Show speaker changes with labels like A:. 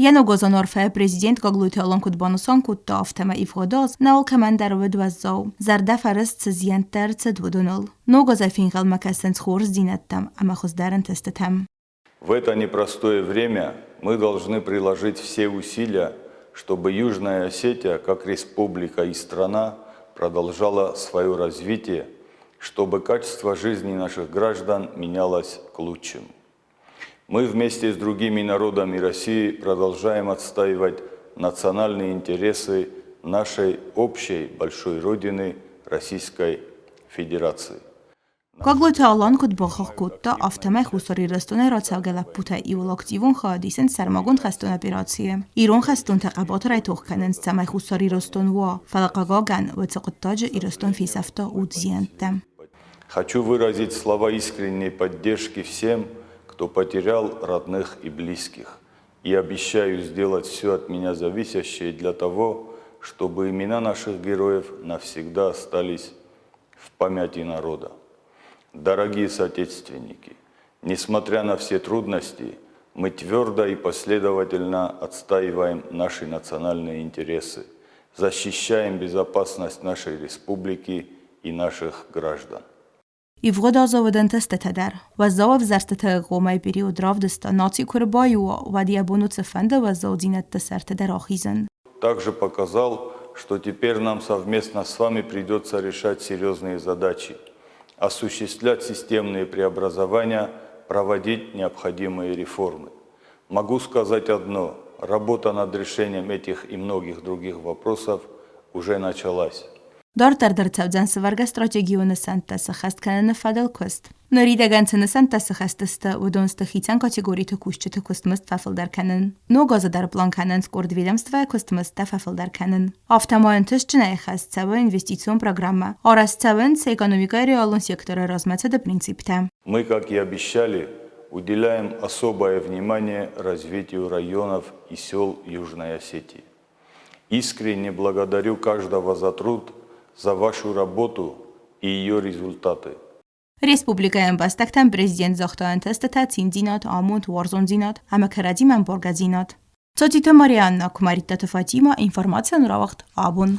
A: Йӕ ногазон арфӕйы президент Гаглойты Алан куыд банысан кодта, афтӕмӕй ивгъуыд аз нӕ алкӕмӕн дӕр уыд уӕззау, зӕрдӕ фӕрыст цы зиӕнттӕ ӕрцыд, уыдоныл. Ног азӕй фенхъӕлмӕ кӕсынц хорздзинӕдтӕм ӕмӕ хуыздӕр ӕнтыстытӕм.
B: В это непростое время мы должны приложить все усилия, чтобы Южная Осетия, как республика и страна, продолжала свое развитие, чтобы качество жизни наших граждан менялось к лучшему. Мы вместе с другими народами России продолжаем отстаивать национальные интересы нашей общей большой Родины Российской Федерации.
A: Гаглойты Алан куыд бахахх кодта, афтӕмӕй Хуссар Ирыстонӕй рацӕугӕ лӕппутӕ иууыл активон хайад исынц сӕрмагонд хӕстон операцийы. Ирон хӕстонтӕ хъӕбатырӕй тох кӕнынц, цӕмӕй Хуссар Ирыстон уа, фӕлӕ хъыгагӕн, уыцы хъуыддаджы Ирыстон фесӕфта удзиӕнттӕ.
B: Хочу выразить слова искренней поддержки всем, кто потерял родных и близких. И обещаю сделать все от меня зависящее для того, чтобы имена наших героев навсегда остались в памяти народа. Дорогие соотечественники, несмотря на все трудности, мы твердо и последовательно отстаиваем наши национальные интересы, защищаем безопасность нашей республики и наших граждан.
A: Ивгъуыд азы уыд ӕнтыстытӕ дӕр. Уӕззау ӕвзӕрстыты агъоммӕйы период равдыста, наци куы ӕрбаиу уа, уӕд йӕ бон у цыфӕнды уӕззаудзинӕдты сӕрты дӕр ахизын.
B: Также показал, что теперь нам совместно с вами придется решать серьезные задачи, осуществлять системные преобразования, проводить необходимые реформы. Могу сказать одно – работа над решением этих и многих других вопросов уже началась.
A: Дарддӕр дӕр цӕудзӕн сӕвӕргӕ стратегион нысӕнттӕ сӕххӕст кӕныны фӕдыл куыст. Ныридӕгӕн цы нысӕнттӕ сӕххӕст сты, уыдон сты хицӕн категориты кусджыты куыстмызд фӕфылдӕр кӕнын. Ног азы дӕр план кӕнынц къорд ведомствӕйы куыстмыздтӕ фӕфылдӕр кӕнын. Афтӕ ма ӕнтыстджынӕй хӕст цӕуы инвестицион программӕ, арӕзт цӕуынц экономикӕйы реалон секторы размӕцыды принциптӕ.
B: Мы, как и обещали, уделяем особое внимание развитию районов и сел Южной Осетии. Искренне благодарю каждого за труд, за вашу работу и ее результаты.
A: Республикӕйы ӕмбӕстӕгтӕн президент загъта ӕнтыстытӕ, циндзинад, амонд, уарзондзинад ӕмӕ кӕрӕдзимӕ ӕмбаргӕдзинад. Цоциты Марианна, Куымӕридтаты Фатимӕ, информацийӕн рауагъд абон.